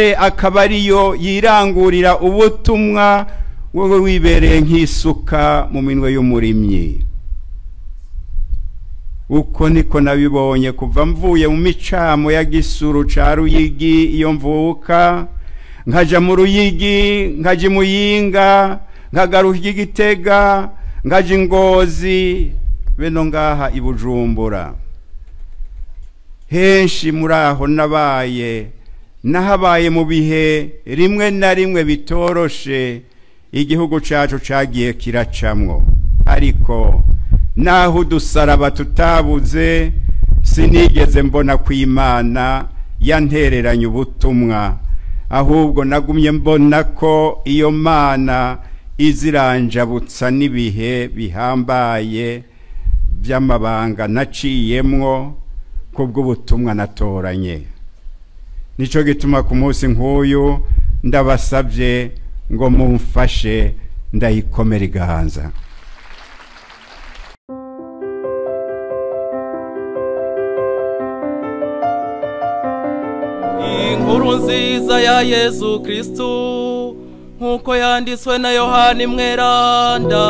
Akaba ariyo yirangurira ubutumwa, wowe wibereye nk'isuka mu minwe y'umurimyi. Uko niko nabibonye kuva mvuye mu micamo ya Gisuru ca Ruyigi iyo mvuka, nkaja mu Ruyigi, nkaja i Muyinga, nkagaruka i Gitega, nkaja i Ngozi, beno ngaha i Bujumbura. Henshi muri aho nabaye, nahabaye mu bihe rimwe na rimwe bitoroshe igihugu cacu cagiye kiracamwo, ariko naho udusaraba tutabuze, sinigeze mbona ko Imana yantereranye ubutumwa, ahubwo nagumye mbona ko iyo Mana iziranjabutsa n'ibihe bihambaye by'amabanga naciyemwo kubw'ubutumwa natoranye. Nico gituma ku munsi nk'uyu ndabasabye ngo mumfashe ndayikomera iganza. Inkuru nziza ya Yezu Kristu nkuko yanditswe na Yohani Mweranda.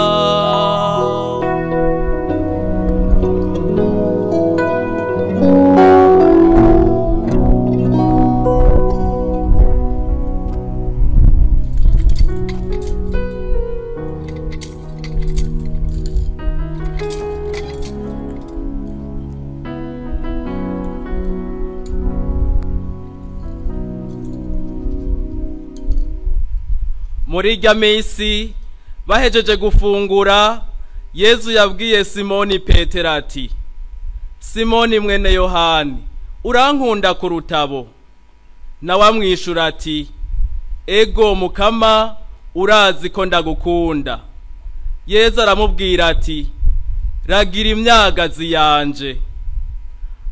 Muri irya minsi bahejeje gufungura, Yezu yabwiye Simoni Petero ati: Simoni mwene Yohani, urankunda kurutabo? Nawe amwishura ati: Ego Mukama, urazi ko ndagukunda. Yezu aramubwira ati: Ragira imyagazi yanje.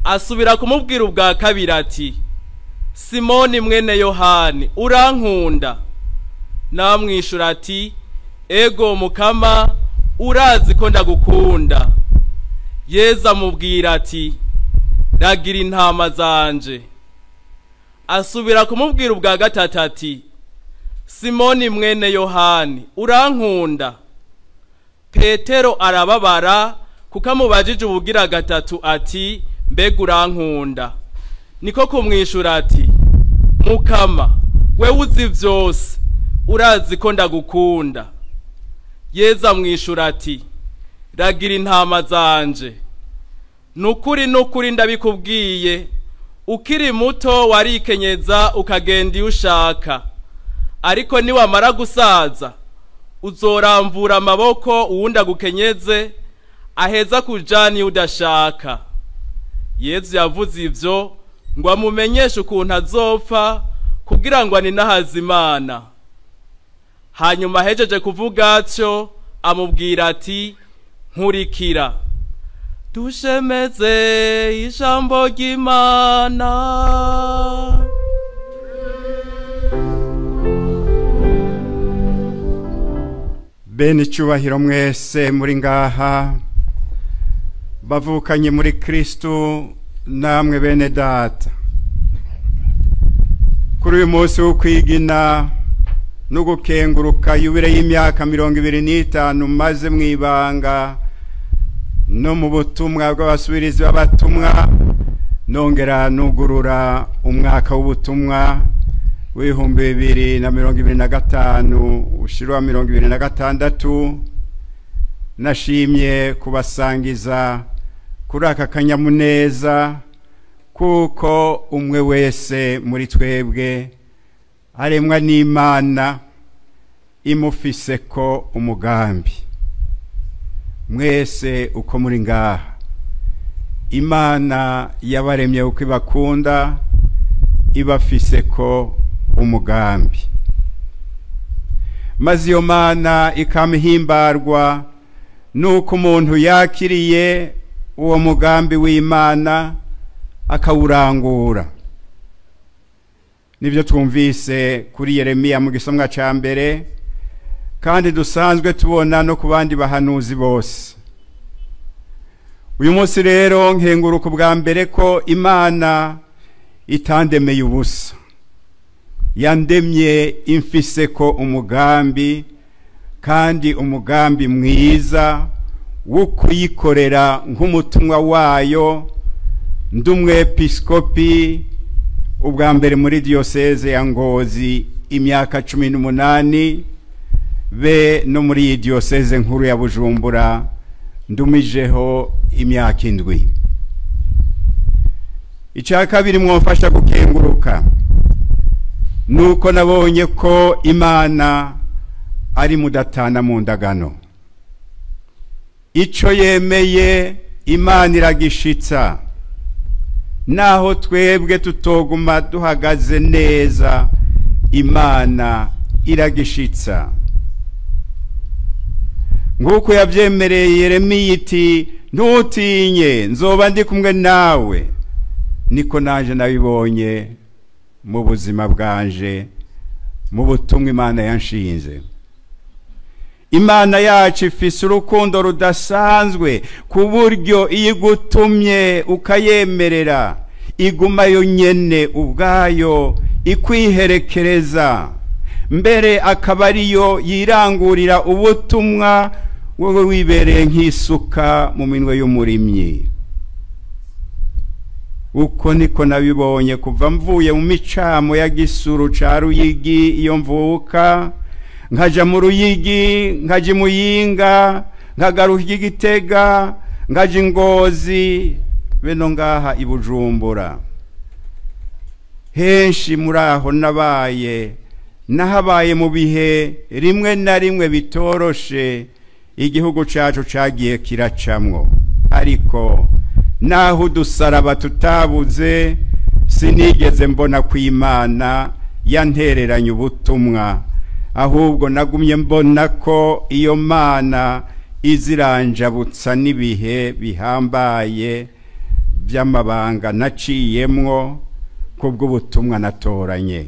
Asubira kumubwira ubwa kabiri ati: Simoni mwene Yohani, urankunda? Namwishura ati: Ego Mukama, urazi ko ndagukunda. Yezu amubwira ati: Ragira intama zanje. Asubira kumubwira ubwa gatatu ati: Simoni mwene Yohani, urankunda? Petero arababara kuko amubajije ubugira gatatu ati: Mbega urankunda? Niko kumwishura ati: Mukama, wewe uzi vyose, urazi ko ndagukunda. Yezu amwishura ati: Ragira intama zanje. Nukuri nukuri ndabikubwiye, ukiri muto warikenyeza ukagenda iyo ushaka, ariko niwamara gusaza uzoramvura amaboko uwundi agukenyeze aheza kujana iyo udashaka. Yezu yavuze ivyo ngo amumenyeshe ukuntu azopfa kugira ngo aninahaze Imana. Hanyuma ahejeje kuvuga atyo amubwira ati: Nkurikira. Dushemeze ijambo ry'Imana. Bene icyubahiro mwese muri ngaha, bavukanye muri Kristu, namwe bene data, kuri uyu munsi wo kwigina no gukenguruka yubile y'imyaka 25 maze mwibanga no mu butumwa bw'abasubirizi b'abatumwa, nongera nugurura umwaka w'ubutumwa w'2025 ushirwa 2026, nashimye kubasangiza kuri aka kanyamuneza, kuko umwe wese muri twebwe aremwa n'Imana imufise ko umugambi. Mwese uko muri ngaha, Imana yabaremye uko ibakunda, ibafise ko umugambi. Maze iyo Mana ikamihimbarwa nuko umuntu yakiriye uwo mugambi w'Imana akawurangura. Nibyo twumvise kuri Yeremiya mu gisomwa ca mbere, kandi dusanzwe tubona no ku bandi bahanuzi bose. Uyu munsi rero nkenguruka ubwa mbere ko Imana itandemeye ubusa. Yandemye imfise ko umugambi, kandi umugambi mwiza wo kuyikorera nk'umutumwa wayo. Ndi umwepiskopi ubwa mbere muri diyoseze ya Ngozi imyaka 18, be no muri iyi diyoseze nkuru ya Bujumbura ndumijeho imyaka 7. Icya kabiri mwofasha gukenguruka nuko nabonye ko Imana ari mudatana mu ndagano. Ico yemeye Imana iragishitsa, naho twebwe tutoguma duhagaze neza, Imana iragishitsa. Nk'uko yavyemereye Yeremiya iti ntutinye nzoba ndi kumwe nawe, niko naje nabibonye mu buzima bwanje, mu butumwa Imana yanshinze. Imana yacu ifise urukundo rudasanzwe, ku buryo iyo igutumye ukayemerera iguma yonyene ubwayo ikwiherekereza, mbere akaba ariyo yirangurira ubutumwa wowe wibereye nk'isuka mu minwe y'umurimyi. Uko niko nabibonye kuva mvuye mu micamo ya Gisuru ca Ruyigi iyo mvuka, nkaja mu Ruyigi, nkaja Muyinga, nkagaruka Igitega, nkaja Ngozi, beno ngaha i Bujumbura. Henshi muri aho nabaye, nahabaye mu bihe rimwe na rimwe bitoroshe igihugu cacu cagiye kiracamwo, ariko naho udusaraba tutabuze, sinigeze mbona ko Imana yantereranye ubutumwa, ahubwo nagumye mbona ko iyo Mana iziranjabutsa n'ibihe bihambaye by'amabanga naciyemwo kubw'ubutumwa natoranye.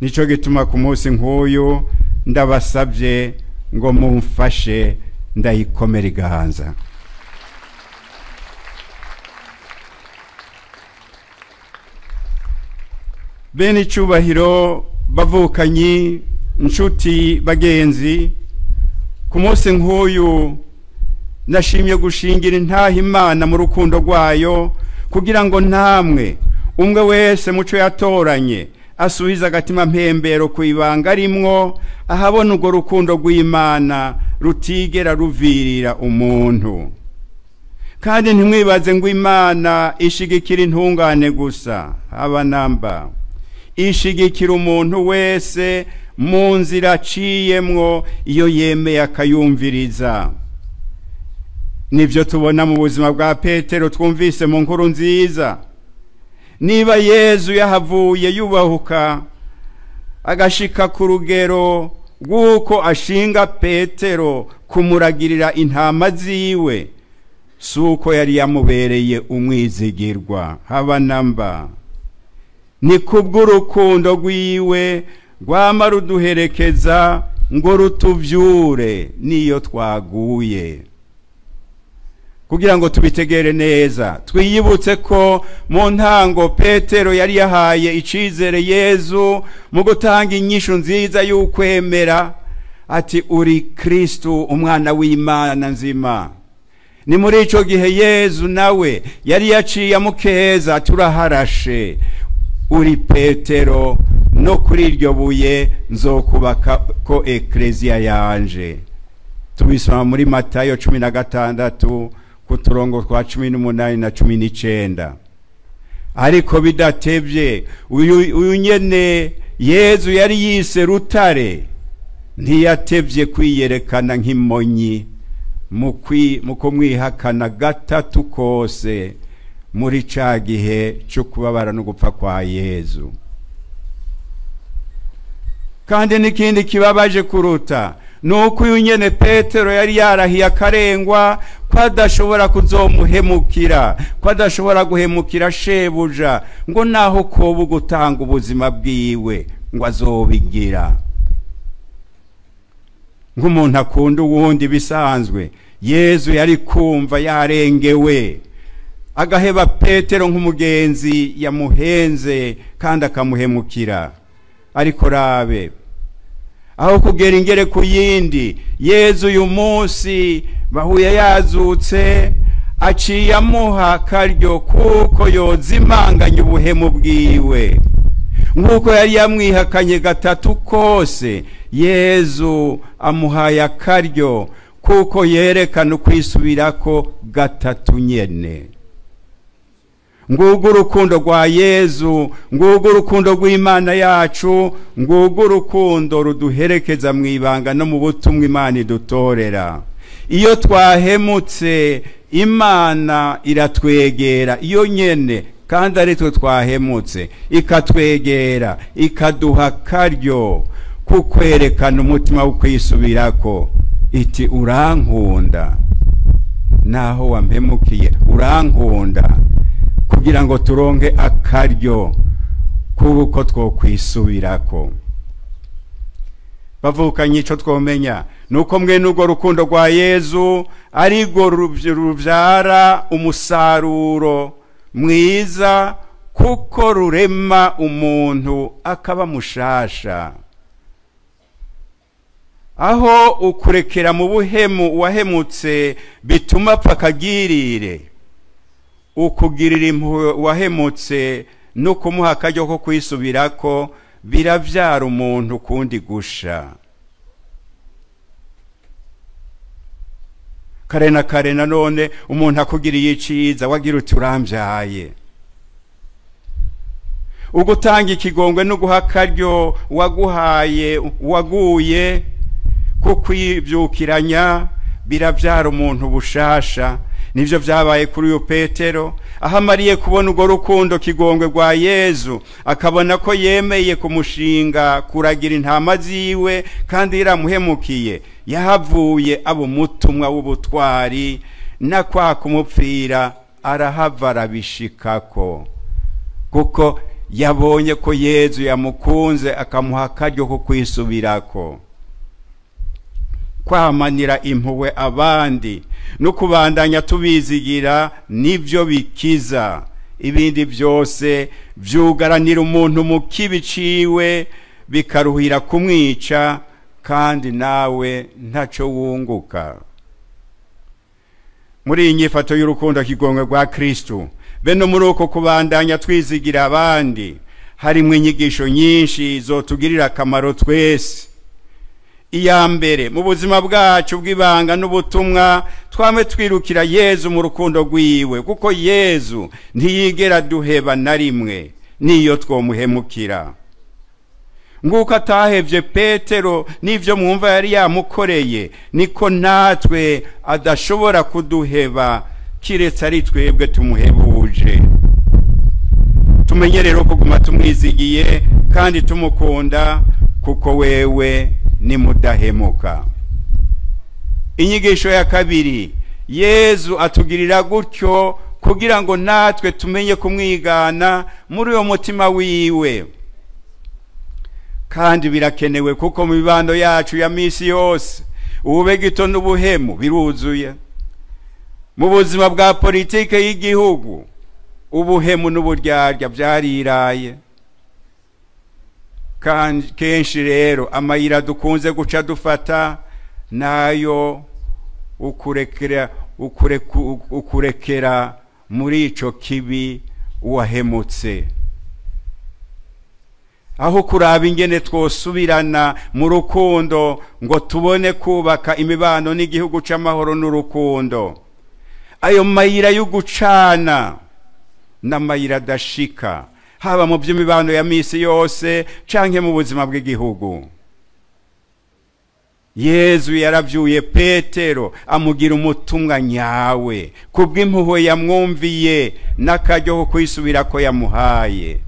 Nico gituma ku munsi nk'uyu ndabasabye ngo mumfashe ndayikomera iganza. Bene icubahiro, bavukanyi, nshuti, bagenzi, ku munsi nk'uyu nashimye gushingira intaha Imana mu rukundo rwayo, kugira ngo namwe umwe wese muco yatoranye asubiza agatima mpembero ku ibanga rimwo, ahabona urwo rukundo rw'Imana rutigera ruvirira umuntu. Kandi ntimwibaze ngo Imana ishigikira intungane gusa, haba namba, ishigikira umuntu wese mu nzira aciyemwo iyo yemeye akayumviriza. Nivyo tubona mu buzima bwa Petero twumvise mu nkuru nziza. Niba Yezu yahavuye yubahuka agashika ku rugero rw'uko ashinga Petero kumuragirira intama ziwe, suko yari yamubereye umwizigirwa, haba namba. Ni kubw'urukundo rwiwe rwama ruduherekeza ngo rutuvyure niyo twaguye. Kugira ngo tubitegere neza, twiyibutse ko mu ntango Petero yari yahaye icizere Yezu mu gutanga inyishu nziza y'ukwemera, ati uri Kristu umwana w'Imana nzima. Ni muri ico gihe Yezu nawe yari yaciye amukeza, turaharashe, uri Petero, no kuri iryo buye nzokubaka ko eklezia yanje. Tubisoma muri Matayo 16 ku turongo twa 18 na 19. Ariko bidatevye uyu nyene Yezu yari yise rutare ntiyatevye kwiyerekana nk'imonyi mu kumwihakana gatatu kose muri ca gihe cyo kubabara no gupfa kwa Yezu. Kandi n'ikindi kibabaje kuruta nuko uyu nyene Petero yari yarahiye akarengwa ko adashobora kuzomuhemukira, ko adashobora guhemukira shebuja, ngo naho koba gutanga ubuzima bwiwe ngo azobigira. Nk'umuntu akunda uwundi bisanzwe, Yezu yari kumva yarengewe agaheba Petero nk'umugenzi yamuhenze kandi akamuhemukira. Ariko rabe aho kugera ingere ku yindi, Yezu uyu munsi bahuye yazutse, aciye amuha karyo kuko yozimanganya ubuhemu bwiwe. Nk'uko yari yamwihakanye gatatu kose, Yezu amuhaye akaryo kuko yerekana ukwisubirako gatatu nyene. Ngugu urukundo rwa Yezu, ngugu urukundo rw'Imana yacu, ngugu urukundo ruduherekeza mu ibanga no mu butumwa Imana idutorera. Iyo twahemutse Imana iratwegera iyo nyene, kandi ari twe twahemutse, ikatwegera ikaduha karyo kukwerekana umutima wo kwisubirako. Iti urankunda naho wampemukiye, urankunda, kugira ngo turonke akaryo kuko twokwisubirako. Bavukanye, ico twomenya nuko mwe n'urwo rukundo rwa Yezu arirwo ruvyara umusaruro mwiza, kuko rurema umuntu akaba mushasha. Aho ukurekera mu buhemu uwahemutse bituma apfa akagirire, ukugirira impuhwe uwahemutse no kumuha akaryo ko kwisubirako biravyara umuntu kundi gusha. Kare na kare nanone umuntu akugiriye iciza wagira uti urambyaye. Ugutanga ikigongwe no guha akaryo waguhaye waguye kukwibyukiranya biravyara umuntu bushasha. Nivyo vyabaye kuri uyu Petero, aho amariye kubona urwo rukundo kigongwe rwa Yezu, akabona ko yemeye kumushinga kuragira intama ziwe kandi yaramuhemukiye, yahavuye aba umutumwa w'ubutwari, na kwa kumupfira arahava arabishikako, kuko yabonye ko Yezu yamukunze akamuha akaryo ko kwisubirako. Kwamanira impuhwe abandi no kubandanya tubizigira nivyo bikiza. Ibindi byose vyugaranira umuntu mu kibi ciwe, bikaruhira kumwica, kandi nawe ntaco wunguka. Muri iyi nyifato y'urukundo kigongwe rwa Kristu, be no muri uko kubandanya twizigira abandi, harimwo inyigisho nyinshi zotugirira akamaro twese. Iya mbere, mu buzima bwacu bw'ibanga n'ubutumwa, twame twirukira Yezu mu rukundo rwiwe, kuko Yezu ntiyigera duheba na rimwe niyo twomuhemukira. Nguko atahevye Petero n'ivyo mwumva yari yamukoreye, niko natwe adashobora kuduheba kiretse ari twebwe tumuhebuje. Tumenye rero kuguma tumwizigiye kandi tumukunda, kuko wewe ni mudahemuka. Inyigisho ya kabiri, Yezu atugirira gutyo kugira ngo natwe tumenye kumwigana muri uyo mutima wiwe. Kandi birakenewe kuko mu mibano yacu ya misi yose ubube gito n'ubuhemu biruzuye. Mu buzima bwa politike y'igihugu ubuhemu n'uburyarya byariraye. Kenshi rero amayira dukunze guca dufata nayo ukurekera muri ico kibi wahemutse. Aho kuraba ingene twosubirana mu rukundo ngo tubone kubaka imibano n'igihugu c'amahoro n'urukundo. Ayo mayira y'ugucana n'amayira adashika, haba mu by'imibano ya misi yose canke mu buzima bw'igihugu. Yezu yaravyuye Petero amugira umutumwa nyawe kubw'impuhwe yamwumviye n'akaryo ko kwisubirako yamuhaye.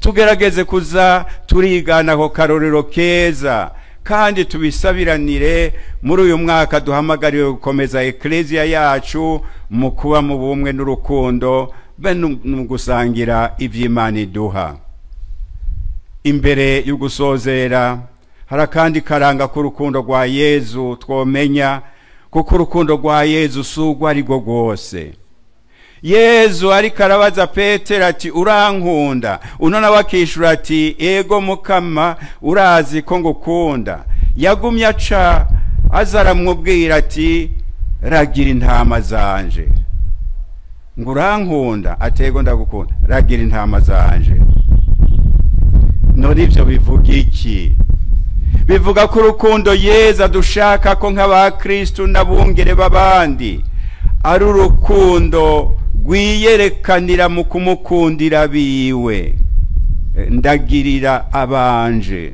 Tugerageze kuza turigana ako karorero keza, kandi tubisabiranire muri uyu mwaka duhamagariwe gukomeza Eklezia yacu mu kuba mu bumwe n'urukundo, be no gusangira ivy'Imana iduha. Imbere y'ugusozera hari akandi karanga k'urukundo rwa Yezu twomenya, kuko urukundo rwa Yezu si urwo ari rwo rwose. Yezu ariko arabaza Petero ati urankunda, uno nawe akishura ati ego mukama, urazi ko ngukunda. Yagumye aca aza aramubwira ati ragira intama zanje. Ngo urankunda? Ati ego ndagukunda. Ragira intama zanje. None ivyo bivuga iki? Bivuga ko urukundo Yezu adushaka ko nk'abakristu n'abungere b'abandi ari urukundo rwiyerekanira mu kumukundira biwe. Ndagirira abanje.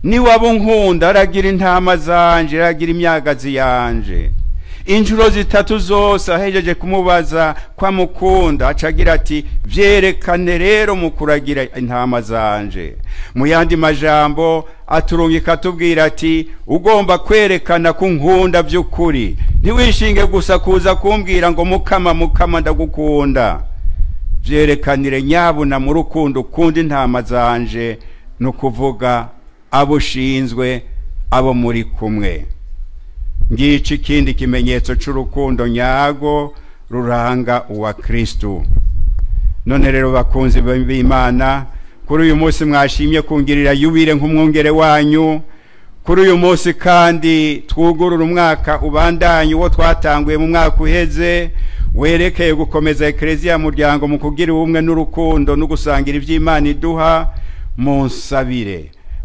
Niwaba unkunda aragira intama zanje, aragira imyagazi yanje. Inshuro zitatu zose ahejeje kumubaza ko amukunda, acagira ati vyerekane rero mu kuragira intama zanje. Mu yandi majambo aturungika atubwira ati ugomba kwerekana ko unkunda by'ukuri, ntiwishinge gusa kuza kumbwira ngo mukama mukama ndagukunda. Vyerekanire nyabuna mu rukundo ukunda intama zanje, no kuvuga abo ushinzwe, abo muri kumwe. Ngici ikindi kimenyetso c'urukundo nyago ruranga uwa Kristu. None rero bakunzi b'Imana, kuri uyu munsi mwashimye kungirira yubire nk'umwungere wanyu. Kuri uyu munsi kandi twugurura umwaka ubandanye uwo twatanguye mu mwaka uheze, werekeye gukomeza Eklezia muryango mu kugira ubumwe n'urukundo no gusangira ivy'Imana iduha.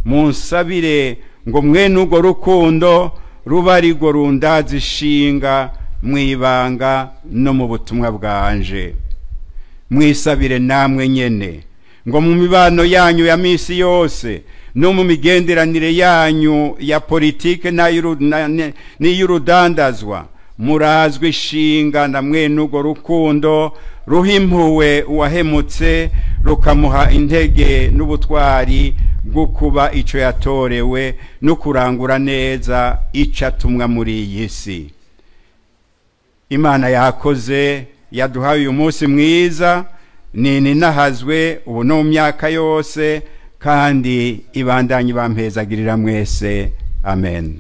Munsabire ngo mwene urwo rukundo ruba arirwo rundaza ishinga mwibanga no mu butumwa bwanje. Mwisabire namwe nyene ngo mu mibano yanyu ya misi yose no mu migenderanire yanyu ya politike n'iy'urudandazwa murazwe ishinga na mwene urwo rukundo ruhimpuwe uwahemutse, rukamuha intege n'ubutwari bwo kuba ico yatorewe no kurangura neza ico atumwa muri iyi si. Imana yakoze, yaduhaye uyu munsi mwiza, nini nahazwe ubu no mu myaka yose, kandi ibandanye bampezagirira mwese. Amen.